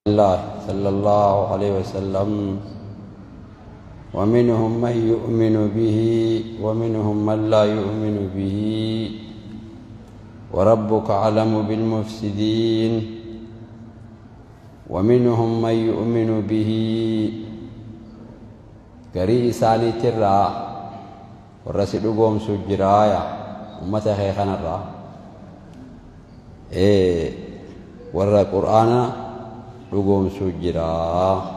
الله صلى الله عليه وسلم. ومنهم من يؤمن به ومنهم من لا يؤمن به وربك أعلم بالمفسدين. ومنهم من يؤمن به garii isaaniitirraa warra si dhugoomsu jiraaya ummata kee kanarraa warra qur'aana dhugoomsu jiraa.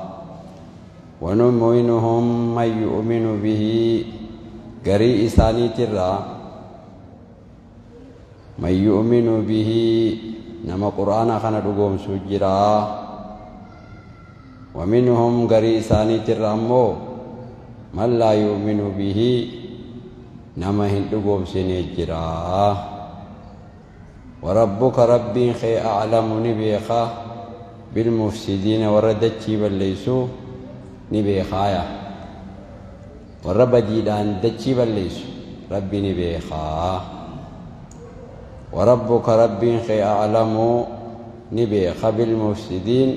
ومنهم من يؤمن به garii isaaniitirraa من يؤمن به nama qur'aana kana dhugoomsu jiraa. ومنهم garii isaaniitirraa ammoo من لا يؤمن به nama hin dhugoomsine jiraa. وربك rabbiin kee أعلم ni beeka بالمفسدين warra dachii balleeysu ni beekaaya warra badiidhaan dachii balleeysu rabbi ni beekaa. وربك rabbiin kee أعلم ni beeka بالمفسدين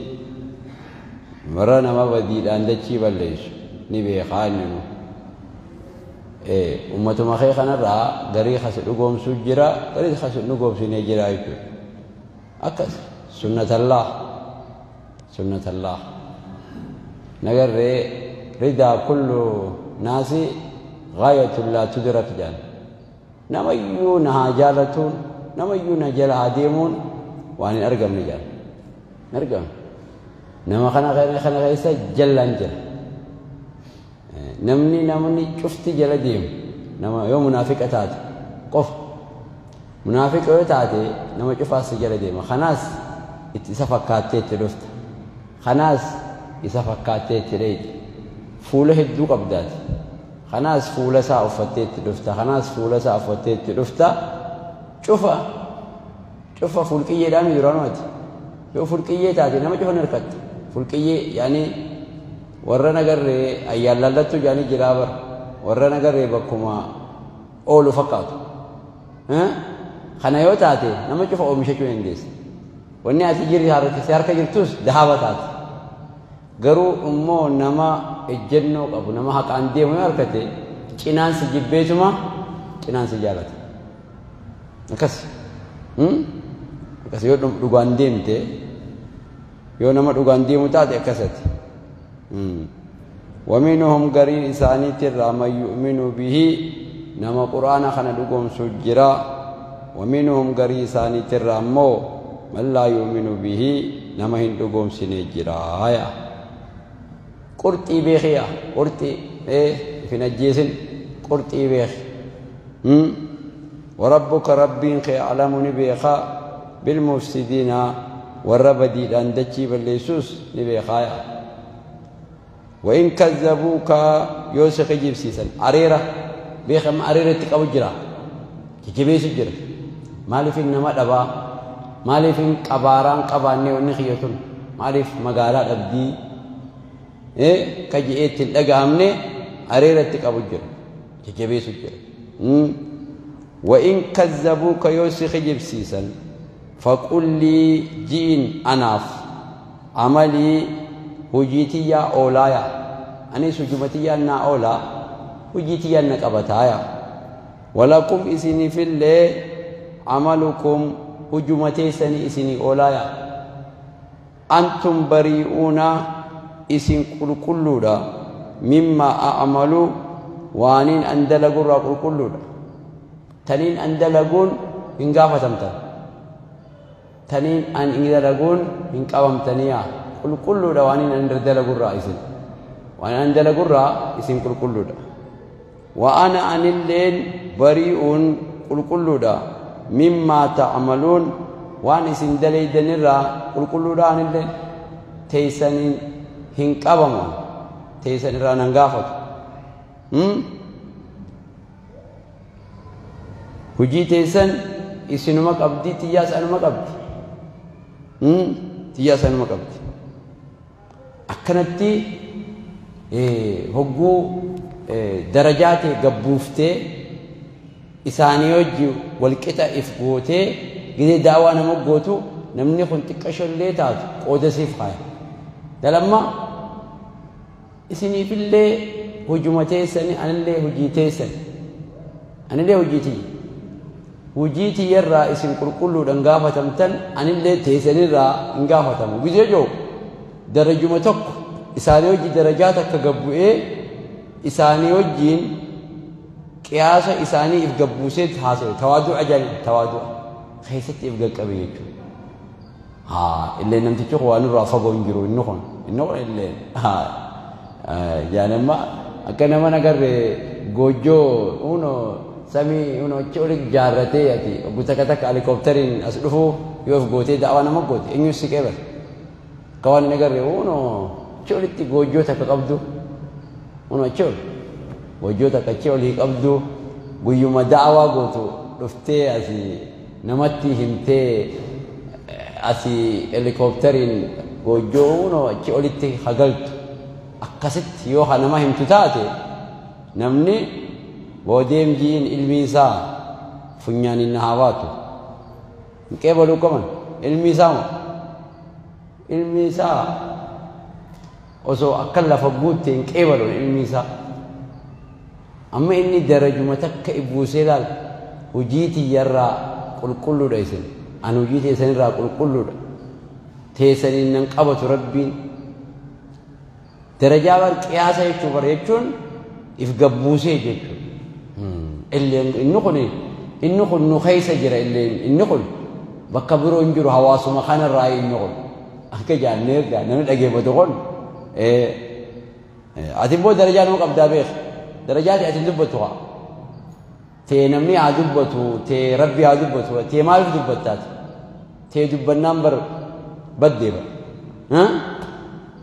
warra nama badiidhaan dachii balleeysu ni beekaa. Inni ummatuma kee kanarraa garii kasi dhugoomsuu jira, garii kasi dhugoomsinee jira jechuudha. Akkas sunnatallah, sunnatallah nagarree ridaa kullu naasi gaayatun laa tudrak jedhan. Namayyuu na haa jaalatuun, namayyuu na jala haa deemuun waan hin argamne jedhan, hin argamne. Nama kana kana keessa jallaan jira. Namni cufti jala deemu nama yoo munaafiqa taate qofa. Munaafiqa yoo taate nama cufaas jala deema. Kanaas itti isa fakkaattee itti dhufta, kanaas isa fakkaattee itti dheeyte. Fuula hedduu qabdaati. Kanaas fuula isaa uffattee itti dhufta, kanaas fuula isaa uffattee itti dhufta. Cufa cufa fulqiyyeedhaan duraanumati yoo fulqiyyee taate nama cufa ni harkatta. Fulqiyyee yaani warra nagarree ayyaan lallattu jaanii jiraa bara warra nagarree bakkuma oolu fakkaatu. Kana yoo taate nama cufa oomishachuu dandeessa. Wanni ati jirri si harka jirtus dahaaba taate. Garuu immoo nama ejjennoo qabu, nama haqaan deemu yoo harkate cinaan si jibbeetuma cinaan si jaalata. Akkas akkas yoo dhugaan deemte, yoo nama dhugaan deemu taate akkasati. ومنهم garii isaaniitirraa من يؤمن به nama qur'aana kana dhugoomsu jira. ومنهم garii isaaniitirraa ammoo من لا يؤمن به nama hin dhugoomsine jiraaya. Qurxii beekiya, qurxii ifin ajjeesin, qurxii beeki. وربك rabbiin kee أعلم ni beeka بالمفسدين warra badiidhaan dachii balleessus ni beekaaya. وإن كذبوك yoo si kijibsiisan areera beekama areera itti qabu jira, jajjabeessu jira. Maaliif nama dhabaa, maaliif qabaaraan qabaannee wanni kiyya tun maaliif magaalaa dhabdii ka je'ee itti hin dhaga'amne areera itti qabu jira, jajjabeessu jira. وإن كذبوك yoo si kijibsiisan فقل لي ji'in anaaf amalii hojii tiyyaa oolaaya, anis hujuma tiyyaan naa oolaa, hojii tiyyaan na qabataaya. ولكم isiniifillee عملكم hujuma teessanii isinii oolaaya. أنتم بريئون isin qulqulluudha مما أعمل waaniin an dalagurraa qulqulluudha. Taniin an dalaguun hin gaafatamtan, taniin an dalaguun hin qabamtaniyaa. Qulqulluudha waaniin an dalagurraa isin, waan an dalagurraa isin qulqulluudha. وأنا anilleen بريء qulqulluudha مما تعملون waan isin dalaydanirraa qulqulluudha. Anilleen teeysaniin hin qabamu, teeysan irraa nan gaafatu. Hujii teessan isinuma qabdi, tiyyaas anuma qabdi, tiyyaas anuma qabdi. Akkanatti hogguu darajaa ta'e gabbuuftee isaanii wajji walqixa if gootee gidee daawaa nama gootu namni kun xiqqashollee taatu qooda siif kaaya. Dalamma isiniifillee hujuma teessani, anillee hujii teessani, anillee hujii tiyya, hujii tiyyarraa isin qulqulluudhaan gaafatamtan, anillee teessanirraa hin gaafatamu. Gizee joo darajuma tokko isaanii hojii darajaa takka gabbu'ee isaanii wajjiin qiyaasa isaanii if gabbuusee haasa'e. Tawaadu'a jedhani, tawaadu'a keessatti if gaqqabe jechuudha. Haa, illee namtichi kun waan irraa fagoo hin jiru, inni kun illee haa jaanamma akka nama nagarre goojjoo uno samii uno achi oli jaarratee ati obbo takka takka helikooптariin as dhufuu yoo of gootee da'awaa nama goote, eenyu si qeebala? Akka waan hin agarre uno achi olitti goojjoo takka qabdu, uno achi ol goojjoo takka achi olii qabdu, guyyuma da'awaa gootu dhuftee asii namatti himtee asii helikooптariin goojjoo uno achi olitti hagaltu, akkasitti yoo ka nama himtu taate, namni boodeem jiin ilmi isaa funyaaniin na haa baatu, hin qeebaluu qaban. Ilmi isaa moo ilmi isaa osoo akka lafa guutte hin qeebalu ilmi isaa. Amma inni darajuma takka ibbuusee ilaal, hujii tiyyarraa qulqulluudha isin, an hujii teessanirraa qulqulluudha, teessaniin nan qabatu Rabbiin. Darajaa bar qiyaasa jechuu bar jechuun if gabbuusee jechuudha. Illeen inni kun nu keessa jira, illeen inni kun bakka biroo hin jiru, hawaasuma kanarraa inni kun akka jaannee ergaa namni dhageeffatu kun. Ati immoo darajaa nama qabdaa beek, darajaati ati dubbatu haa tee, namni haa dubbatu, tee Rabbi haa dubbatu, tee maaliif dubbattaati? Tee dubbannaan bar baddee bar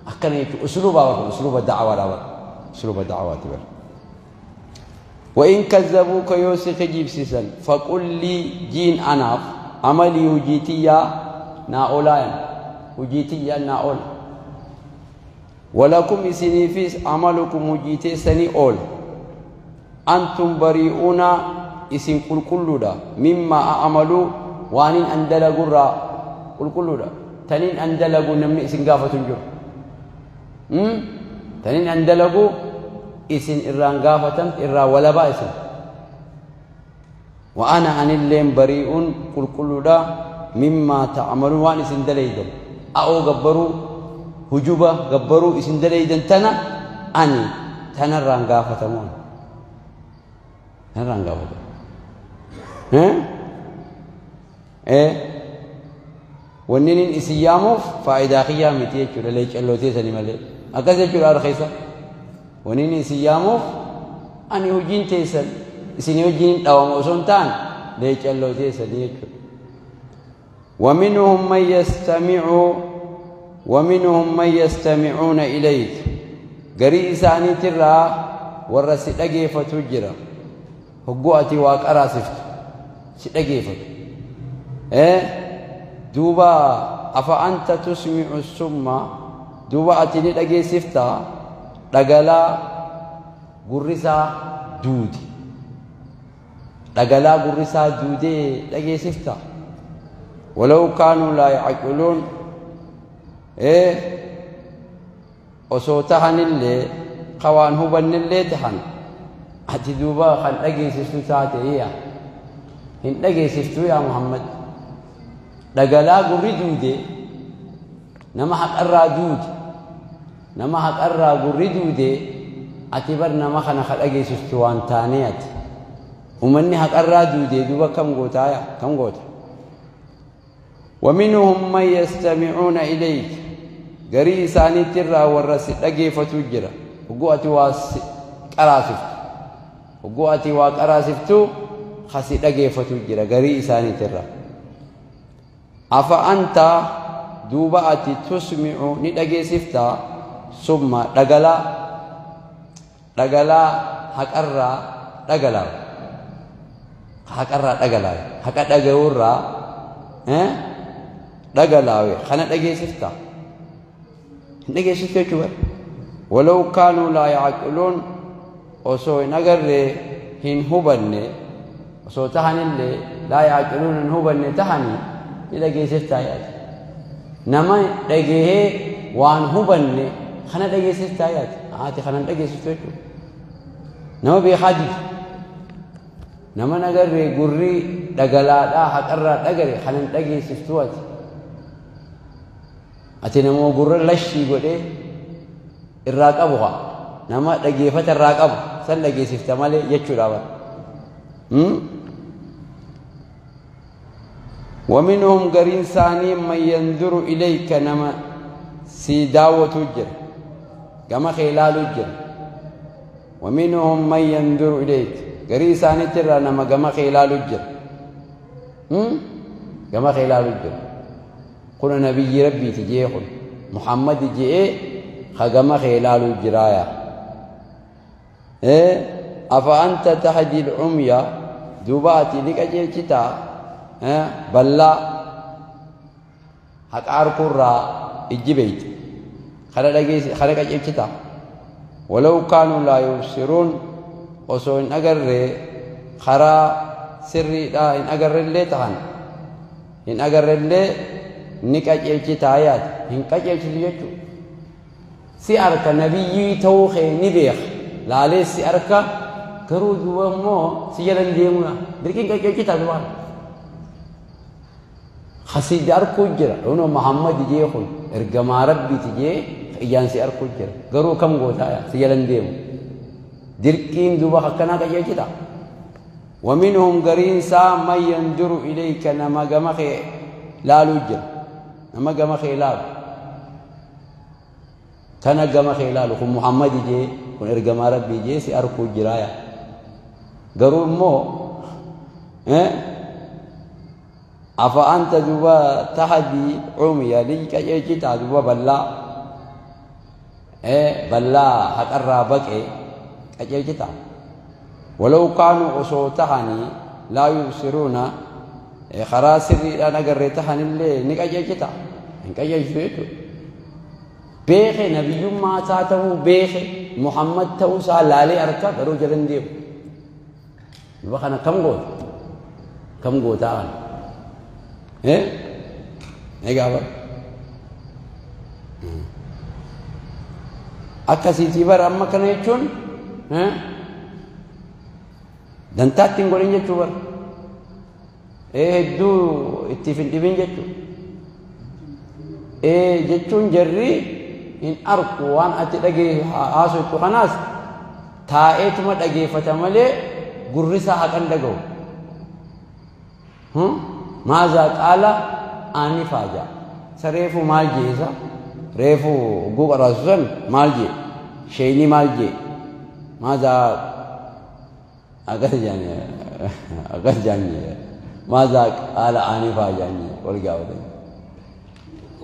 akkana jechuun usluubaa bar, usluuba da'awaadhaa bar, usluuba da'awaati bar. وإن كذبوك yoo si kijibsiisan, فقل لي jiin anaaf, عملي hujii tiyyaa naa oolaayan, hujii tiyyaa naa oola, ولكم isiniifis, عملكم hujii teessanii oola, أنتم بريئون isin qulqulluudha, مما أعمل waanin an dalagurraa qulqulluudha. Taniin an dalagu namni isin gaafatu hin jiru. Taniin an dalagu isin irraan gaafatan, irraa walabaa isin. وأنا anilleen بريء qulqulluudha, مما تعملون waan isin dalaydan, a'oo gabbaruu, hujuba gabbaruu isin dalaydan tana, ani tanarraan gaafatamuun, tanarraan gaafatamu. Wanni inni isin yaamuuf faayidaa kiyyaa miti jechuudha, leecalloo sanii malee akkas jechuudha. Harka keessa wanni inni isin yaamuuf ani hojiin teessan isinii wajjin dhawama osoo hin taane leecalloo teessanii jechuudha. ومنهم من يستمعون إليك garii isaaniitirraa warra si dhageeffatu jira. Hogguu ati waa qaraasiftu si dhageeffatu. Duuba أفأنت تسمع الصم duuba ati ni dhageessiftaa dhagalaa gurrisaa duude, dhagalaa gurrisaa duudee dhageessiftaa? ولو كانوا لا يعقلون osoo tahanillee qawaan hubannillee tahan, ati duuba kan dhageessiftu taate iya hin dhageessiftu yaa Muhammad dhagalaa gurri duude, nama haqarraa duude, nama haqarraa gurri duude? Ati bar nama kana ka dhageessiftu waan taanee, ati umanni haqarraa duude duuba kam gootaaya, kam goota? ومنهم من يستمعون إليك garii isaaniitirraa warra si dhageeffatu jira. Hogguu ati waa qaraasiftu, hogguu ati waa qaraasiftu kasi dhageeffatu jira garii isaaniitirraa. أفأنت duuba ati تسمع ni dhageessiftaa, الصم dhagalaa, dhagalaa haqarraa dhagalaa, haqarraa dhagalaa, haqa dhaga'uurraa dhagalaawe kana dhageessiftaa? Hin dhageessiftu jechuudha. ولو كانوا لا يعقلون osoo hin agarree hin hubanne osoo tahanillee, لا يعقلون hin hubanne tahanii ni dhageessiftaa yaada? Nama dhagahee waan hubanne kana dhageessiftaa yaati ati kanan dhageessiftu jechuudha nama beekaa didu nama nagarree gurri dhagalaadhaa haqarraa dhagare kanan dhageessiftu ati ati nama gurra lashii godhee irraa qabu haa nama dhageeffata irraa qabu san dhageessifta malee jechuudha bara. ومنهم قرين ثاني من ينظر إليك نما سيداوة الجر كما خلال الجر ومنهم من ينظر إليك قرين ثاني ترى نما كما خلال الجر كما خلال الجر قل نبي ربي تجيه محمد جئ خجما خلال الجرايا إيه أفأنت تهدي العمية دوباتي لك أجل بلا حق أركورا إجبيت خلق أجل ولو كانوا لا يبصرون وسو إن أجر خرا سري لا إن أجر اللي تهن إن أجر اللي نك أجل آيات إن أجل يجو سيارك نبي توخي نبيخ لا ليس سيارك كرو جوا مو سيجلن ديمونا لكن أجل تدوان خسيد أركو جرا إنه محمد جيه خل إرجما ربي تجيه إيان سي أركو جرا قرو كم قوتايا سيجلن ديمو دركين دوبا خكنا كجيه كتا ومنهم قرين سا من ينظر إليك نما جمخي لالو جرا نما جمخي لالو كان جمخي لالو خم محمد جيه خل إرجما ربي جيه سي أركو جرايا قرو مو أفأنت دوبا تهدي عمي ليك أجيتا دوبا بلا بلا حق إيه أجيتا ولو كانوا أصوتهني لا يبصرون خراسر أنا قريتهني اللي نك أجيتا نك أجيتا بيخ نبي ما تاته بيخ محمد توسع لالي أركا درو جلن ديو دوبا أنا كم قوت كم قوتان إيه؟ إيه قابل؟ أكاسي تبر أما كان يجون ها؟ دنتات تنقولين يجوا إيه دو اتفين تبين يجوا إيه يجون جري إن أركوان أتلاقي آسو تخناس تاعت ما تلاقي فتملي قرصة هكذا لقوا هم ماذا قال آنفا جا سريفو مال جيسا ريفو جوك راسن مال جي شيني مال جي ماذا أقل جاني أقل جاني ماذا قال آنفا جاني ورجع وده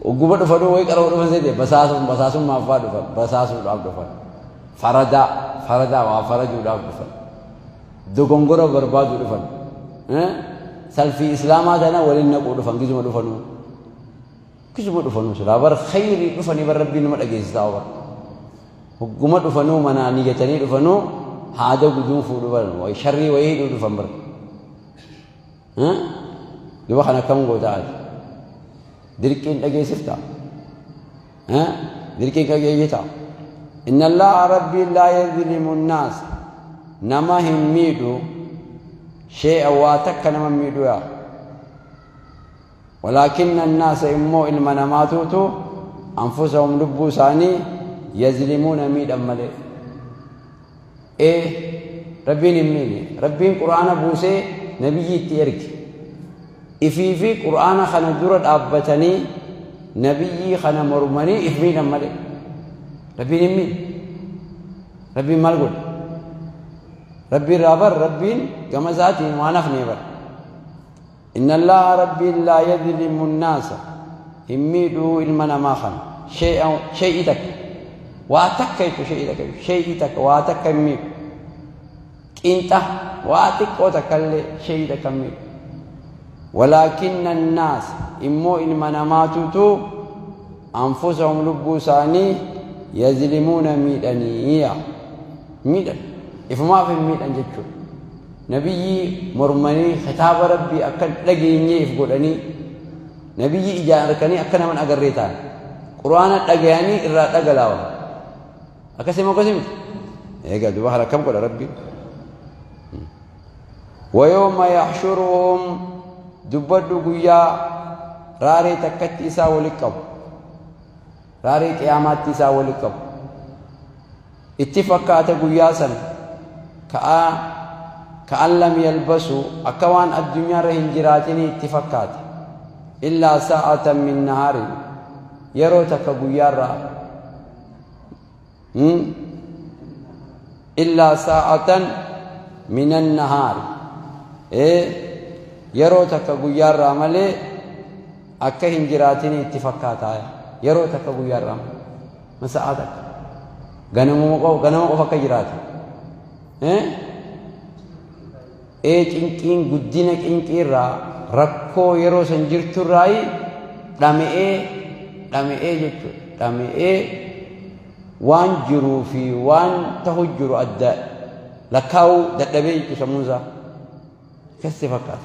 وجوبت فدو ويك أروح دفن سيدي بساسم بساسم ما فاد دفن بساسم داب دفن فردا فردا وافرجو داب دفن دوغونغورا برباد دفن سلفي إسلام هذا أنا ولين نقول دفن كيزو دفنو كيزو دفنو سلا بر خير دفني بر ربي نمت أجهز تاور حكومة دفنو منا نيجتني دفنو هذا قدوم فودو بر وشري ويه دفن بر ها دوا خنا كم قوتات دركين أجهز تا ها دركين أجهز تا إن الله ربي لا يظلم الناس نما هم ميدو شيء واتك نما ميدويا ولكن الناس إمو المناماتوتو أنفسهم لبو ثاني يظلمون ميد أمالي إيه ربي نميني ربي قرآن بوسي نبي تيرك إفي في قرآن خنا درد أبتني نبي خنا مرمني إفمين أمالي ربي نمين ربي مالقول ربي رابر ربي كما ذاتي وانفني بر إن الله ربي لا يظلم الناس هميدو المنا ما خن شيء شيء تك واتك شيء تك شيء تك واتك مي انت واتك وتكل شيء تك مي ولكن الناس إمو المنا ما توتو أنفسهم لبوساني يظلمون ميدانية ميدان إفما في ميدان جتشو نبي مرمني خطاب ربي أكن لقيني إفقولني نبي إجاركني أكن من أقريتان Qur'aana dhagayanii irraa dhagalaawan. Akkasii moo akkasii miti? Egaa duuba haala akkam godha Rabbiin? ويوم يحشرهم دبدو قيا راري تكت إسا ولقب راري قيامات إسا ولقب اتفقات قيا سن كأن لم يلبسوا أكوان الدنيا رهن جراتني اتفقات إلا ساعة من نهار يرو تك قيا را إلا ساعة من النهار yeroo takka guyyaarraa malee akka hin jiraatinii itti fakkaata. Yeroo takka guyyaarraa malee sa'aa takka ganama qofa akka jiraate. Cinqiin guddina cinqiirraa rakkoo yeroo san jirturraa dhame'ee jechuudha. Dhame'ee waan jiruu fi waan ta'u jiru adda lakkaa'uu dadhabee jechuudha sammuun isaa. كسي فكات.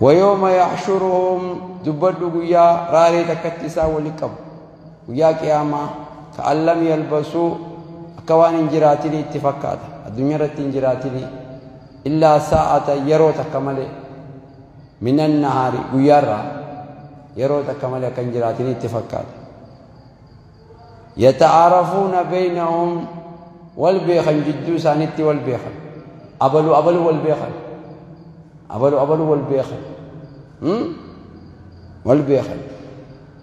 ويوم يحشرهم دبدو قيا راري تكتسا ولقب ويا قياما كأن لم يلبسوا أكوان جراتني اتفاقات الدنيا رتين جراتني إلا ساعة يرو تكمل من النهار قيا را يرو تكمل كان جراتني اتفاقات. يتعارفون بينهم والبيخن جدو سانتي والبيخن أبلو أبلو والبيخن أبلو أبلو والبيخن والبيخن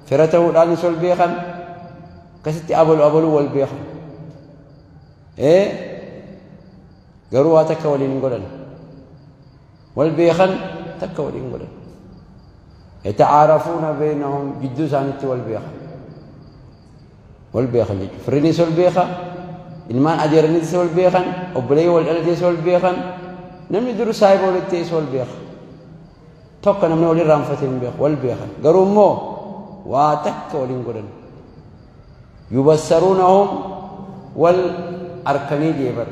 فرته الآنس والبيخن كستي أبلو أبلو والبيخن قروا تكولين قولن والبيخن تكولين قولن. يتعارفون بينهم جدو سانتي والبيخن والبيخن فرنيس والبيخن ilmaan adeeraniitis wal beekan, obboleeyyi wal dhalatees wal beekan, namni dur saahiba walitti ta'es wal beeka. Tokko namni wal irraanfatee hin beeku, wal beekan. Garuu immoo waa takka waliin godhan. Yubassaruunahum wal arkanii jeebar.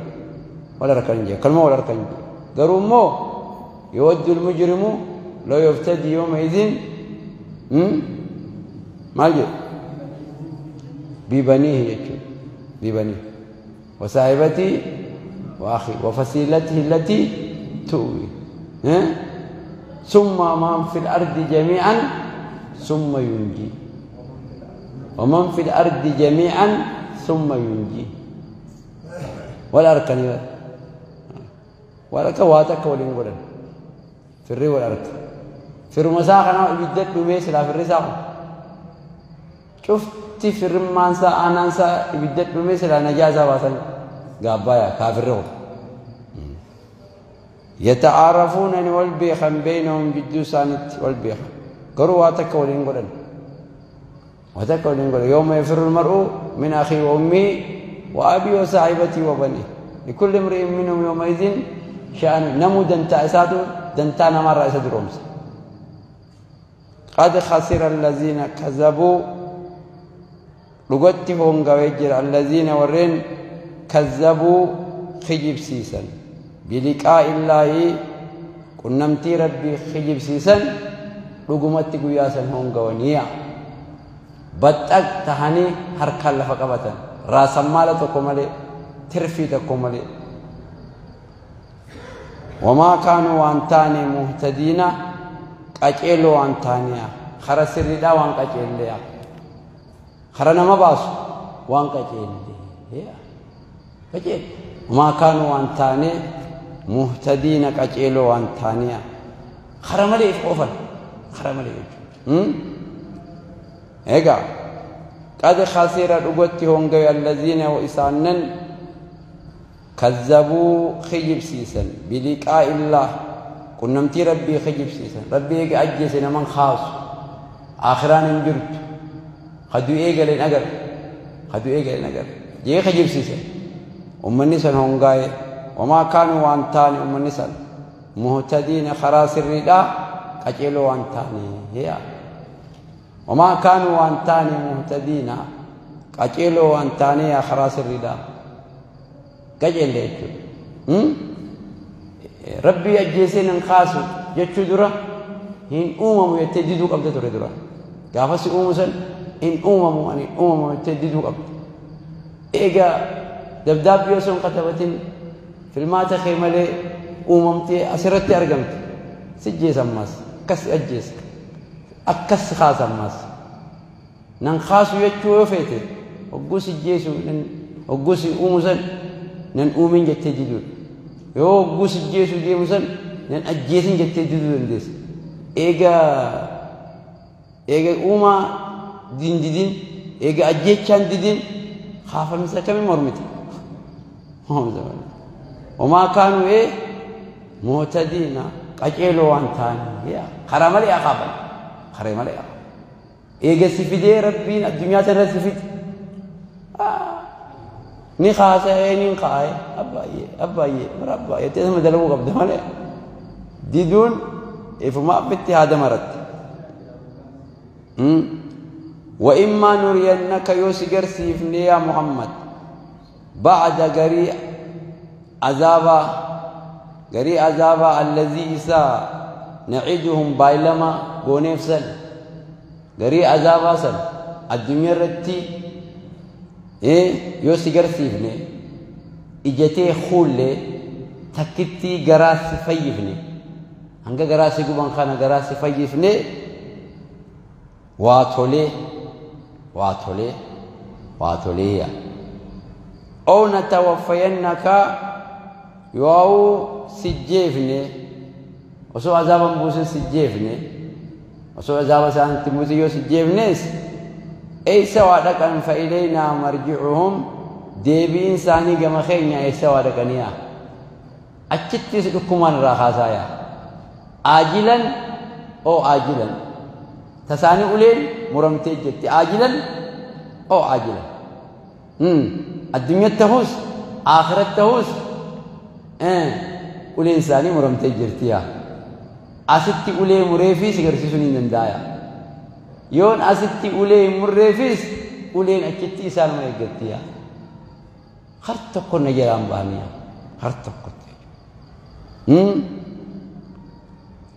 Wal arkanii jeebar. Kalma wal arkanii jeebar. Garuu immoo yawaddu al-mujrimu law yaftadi yawma idhin maal jedhu? Bibaniihi jechuudha. Bibaniihi. وصاحبتي وأخي وفصيلته التي تؤوي ثم من في الأرض جميعا ثم ينجي ومن في الأرض جميعا ثم ينجي. والأركان والأركان واتك ولنقولن في الري والأرك في المساخنة بدت بميس لا في الرساخ شفت في الرمانسا أنانسا بدت بميس لا نجازة واسن قابايا كافرهم. يتعارفون والبيخن بينهم جدو سانت والبيخن قروا واتك ولنقولن واتك ولنقولن. يوم يفر المرء من أخيه وأمه وأبي وصاحبتي وبنيه لكل امرئ منهم يومئذ شأن. نمو دنتا إسادو دنتا نمر إساد رومس. قد خسر الذين كذبوا لغتهم قويجر الذين ورين كذبوا خجب سيسا بلقاء الله كنمتي ربي خجب سيسا لغمتي قياسا هم قوانيا بطاق تهاني حركة لفقبتا راسا مالا تقومالي ترفي تقومالي. وما كانوا وانتاني مهتدين قجلوا وانتانيا خرسر دا وان قجلوا خرنا ما باسو وان قجلوا قجل. وما كانوا وانتاني مهتدين قجلوا وانتانيا خرملي اوفن خرملي ايغا قد خسر دغتي هونغ الذين وإسانن كذبوا خجب سيسن بلقاء الله كنمتي ربي خجب سيسن ربي ايغا اجسنا من خاص اخران انجرت خدو ايغا لين اگر خدو ايغا لين اگر جي خجب سيسن امني سن هونغاي وما كانوا وانتاني امني سن مهتدين خراسر ردا قجلوا وانتاني هي وما كانوا وانتاني مهتدين قجلوا وانتاني يا خراسر ردا قجل ربي اجسين انخاسو جچو درا هين امم يتجدو قبضه درا درا Gaafa si uumu san hin uumamu ani uumamu jettee diduu qabda. Eega dabdaabbii osoo hin katabatin filmaata kee malee uumamtee asirratti argamte. Si ajjeesa ammaas, akkas si ajjeesa, akkas si kaasa ammaas. Nan kaasu jechuu yoo feete hogguu si ajjeesu, hogguu si uumu san nan uumin jettee diduudha. Yoo hogguu si ajjeesu deemu san nan ajjeesin jettee diduu dandeessa. Eega uumaa didin, eega ajjeechaan didin, kaafamisa akkamii mormite? Homaa kaanuu muhtadiina qaceeloo waan ta'anii karaa malee haa kaafan, karaa malee haa kaafan. Eega si fidee Rabbiin addunyaa tanarra si fide. Ni kaasa ni kaa'e abbaay'ee abbaay'ee bara abbaay'ee teessuma dalaguu qabda malee diduun ifuma abbitti haada maratti. وإما نرينك يوسي قرسيفني يا محمد بعد قري عذابا، قري عذابا الذي إسا نعيدهم بايلما قونيف سن، قري عذابا سن الدنيا رتي إيه يوسي قرسيفني إجتي خولي تكتي قراسي فيفني هنگا قراسي قبان خانا قراسي فيفني واتولي واتولي واتولي أو نتوفينك يواو سجيفني وسو عذابا بوسن سجيفني وسو عذابا سانت موسي سجيفنيس أي سوا دكان فإلينا مرجعهم ديبين ساني كما خينيا أي سوا دكانيا أتشتي سدكمان راخاسايا آجلا أو آجلا تساني أولين مرمتي جتي آجلا أو آجلا. الدنيا تهوس آخرة تهوس أولين ساني مرمتي جرتيا أستي أولي مريفيس غرسيسوني نندايا يون أستي أولي مريفيس أولين أكتي سالما يجرتيا خرطقو نجران بانيا خرطقو.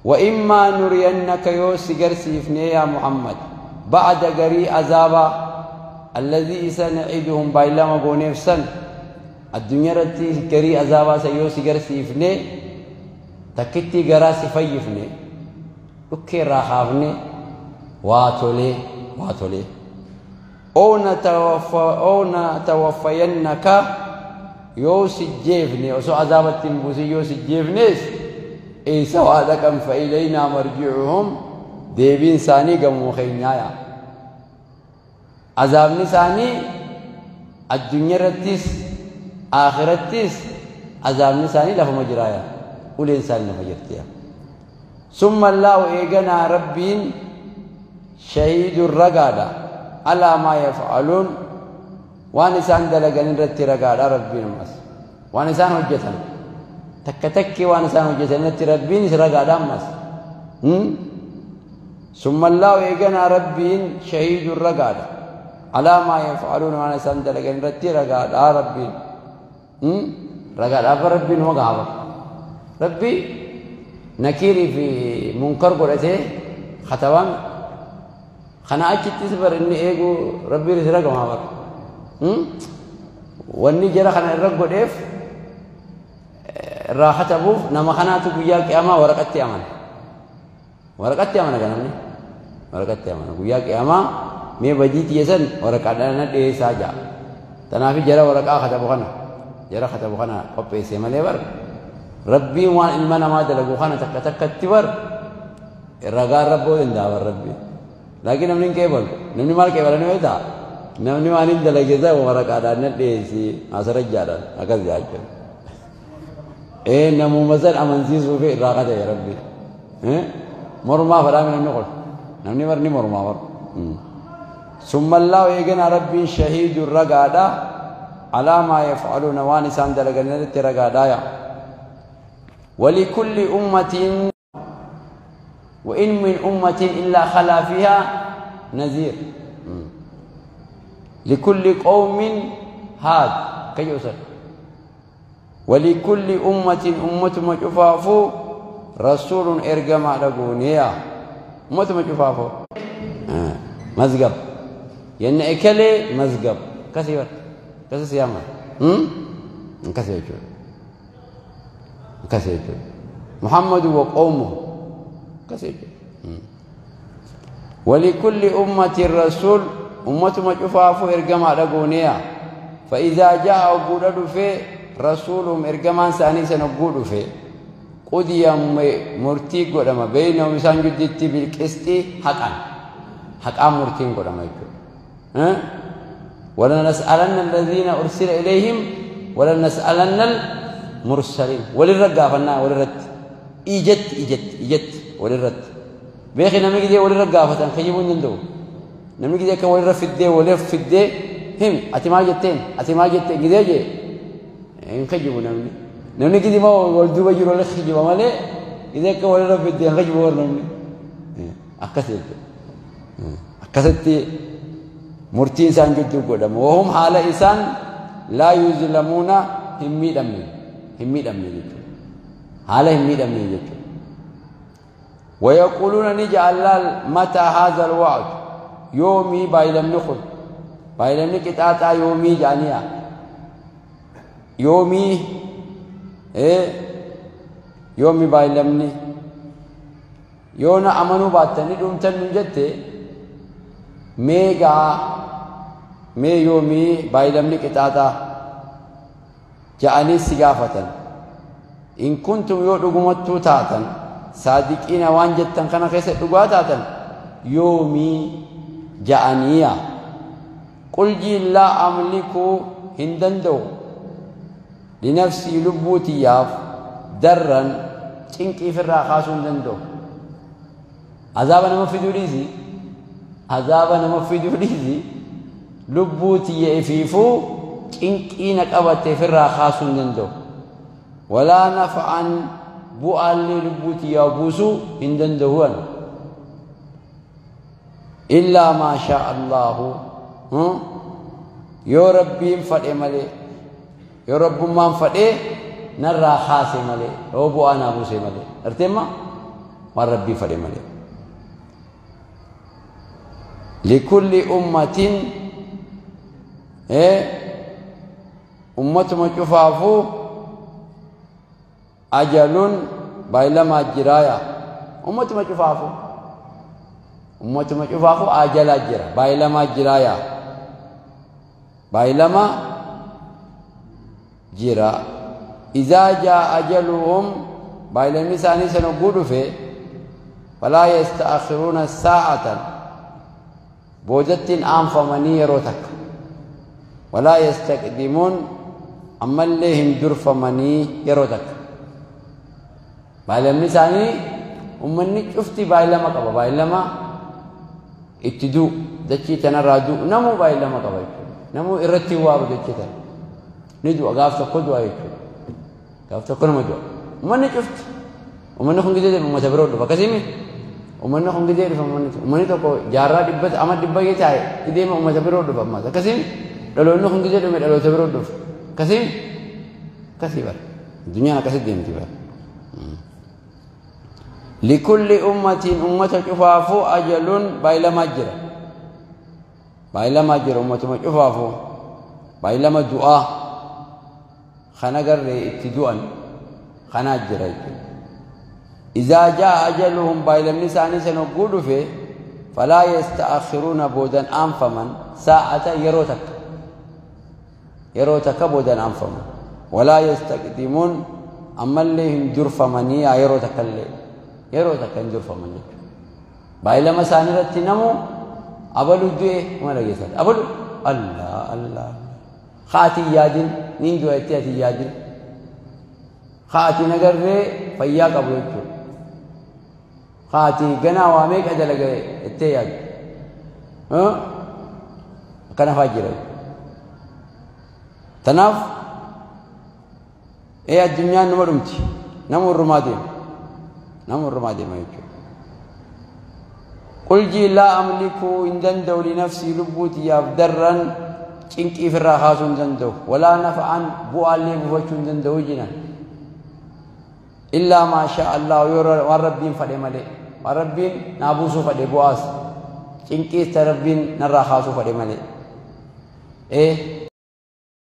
وإما نرينك يوسي قرسيفني يا محمد بعد قري عذابا الذي سنعيدهم بايلما قونيفسن الدنيا رتي قري عذابا سيوسي قرسيفني تكتي قراسي فيفني وكي راخافني واتولي واتولي أو نتوفينك يوسي جيفني وسو عذاب التنبوسي يوسي جيفنيس إي سوا دكم فإلينا مرجعهم ديبين ساني قمو خينايا عذاب نساني الدنيا رتيس آخرتيس عذاب نساني لفو مجرايا ولين ساني لفو مجرتيا. ثم الله إيقنا ربين شهيد الرقادة على ما يفعلون وانسان دلقن رتي رقادة ربين مس وانسان هجتن تك وانسان هجتن رتي ربين رقادة مس. ثم الله إيقنا ربين شهيد الرقادة على ما يفعلون وانسان دلقن رتي رقادة ربين رقادة ربين وقعوا ربي نكيري في منكر قرأته ختوان خنا أكيد تسبر إني إيجو ربي رزقه ما بر وإني جرا خنا الرب قديف راحت أبوه نما خنا تقويا كأما ورقتي أمان ورقتي أمان كنامني ورقتي أمان قويا كأما مي بديت يسن ورقة أنا دي ساجا تنافي جرا ورقة ختبو خنا جرا ختبو خنا قبي سيما لبر ربي وان إلمنا ما دلقو خنا تك تك تبر الرجال ربو إن ربي لكن نمني كيبل نمني مال كيبل نمني تا نمني ما نين دلقي ذا ورقة أنا ديسي أسرع جارا أكذا جاكر إيه نمو مثلا أمنسي سوفي راقة يا ربي إيه مرما فرا من النقل نمني مرني مرما فر. ثم الله يجنا ربي شهيد الرقادة على ما يفعلون وانسان دلقنا الرقادة يا ولكل أمة وإن من أمة إلا خلا فيها نذير لكل قوم هاد كيوسر ولكل أمة أمة مجفافو رسول إرجما لقونيا أمة مجفافو. Mazgab. Yenna ekelee mazgab. Akkasii bara. Akkasii siyaama. Akkasii jechuudha. Akkasii jechuudha. Muhammadu wa qawmuhu. Akkasii jechuudha. ولكل أمة رسول أمة ما شفافو إرجما دغونيا فإذا جاء وقود في رسولهم إرجمان ساني سنقود في قضي مرتي قدما بينهم سان جدتي بالقسط حقا حقا مرتين قدما يقول ها ولنسألن الذين أرسل إليهم ولنسألن المرسلين وللرقا فنا وللرد إجت إجت إجت وللرد بيخي نمي كده وللرقا فتن خيبون ندو نمي كده كولر في الدي ولف في الدي هم أتي ما جتين أتي ما جتين كده جي إن خيبون نمي نمي كده ما ولدو بجرو لك خيبون ماله كده كولر في الدي خيبون نمي أكثر أكثر مرتين سان جدو قدام وهم حال إنسان لا يظلمون همي دمي همي دمي جدو حال همي دمي جدو ويقولون نجعل متى هذا الوعد يومي بايلم نخل بايلم نكتاتا يومي جانيا يومي إيه يومي بايلمني يونا أمنو باتني دومتن جتة ميغا مي يومي بايلمني كتاتا جاني سيغافة إن كنتم يودغمتو تاتا صادقين وان جتن كان خيس دغوا يومي جانيا قل جي لا أملك هندندو لنفسي لبوتي ياف درا چنكي في الراخاس هندندو عذابنا ما في دوليزي عذابنا ما في دوليزي لبوتي يفيفو چنكي نقبت في الراخاس هندندو ولا نفعا بؤالي لبوتي يابوسو هندندو إلا ما شاء الله يا ربي فدي مالي يا رب ما فدي نرى خاصي مالي أو بو أنا بوسي مالي أرتما ما ربي فدي مالي لكل أمة إيه أمة ما شفافو أجل بايلما جرايا أمة ما شفافو أمة ما شفافو أجل جرا بايلما جرايا بايلما جرا إذا جاء أجلهم بايلمي ساني سنقول في فلا يستأخرون ساعة بوجت أنف مني روتك ولا يستقدمون أما اللهم درف مني يروتك بايلمي ساني أمني شفتي بايلما قبا بايلما اتدو دكي تنرادو نمو بايلما قبا نمو إرتي وارو دكي تن ندو أقاف تقدوا يكو قاف تقول مدو أمني شفت أمني خن جديد أمني تبرود فكسيمي أمني خن جديد فمني أمني تقو جارة دبت أما دبا يتاي إديم أمني تبرود فما كسيم لو إنه خن جديد أمني لو تبرود كسيم كسيبر الدنيا كسيد ديم تبر لكل أمة أمة شفافو أجل بايلما جرى بايلما جرى أمة شفافو بايلما دعاء خنقر ابتدوءا خناجر إذا جاء أجلهم بايلم نساني سنقول فيه فلا يستأخرون بودا أنفمن ساعة يروتك يروتك بودا أنفمن ولا يستقدمون أما اللي هم جرفمني يروتك اللي يروتك هم جرفمني بايلم ساني رتنمو أبلو دوه ما لقيت أبلو الله الله خاتي يادين نين دو اتياتي يادين خاتي نگر ري فيا قبل خاتي غنا واميك ادلغ اتياد ها كان فاجر تناف اي الدنيا نمرمتي نمر مادي نمر مادي ما يجو قل جي لا املك ان دندو لنفسي لبوتي يافدرا چنكي في الراخاس دندو ولا نفعا بؤالي بوچون دندو جنا إلا ما شاء الله وربين فدي مالي وربين نابوسو فدي بواس Cinqiis ta Rabbiin narraa kaasuu fedhe malee. Ee.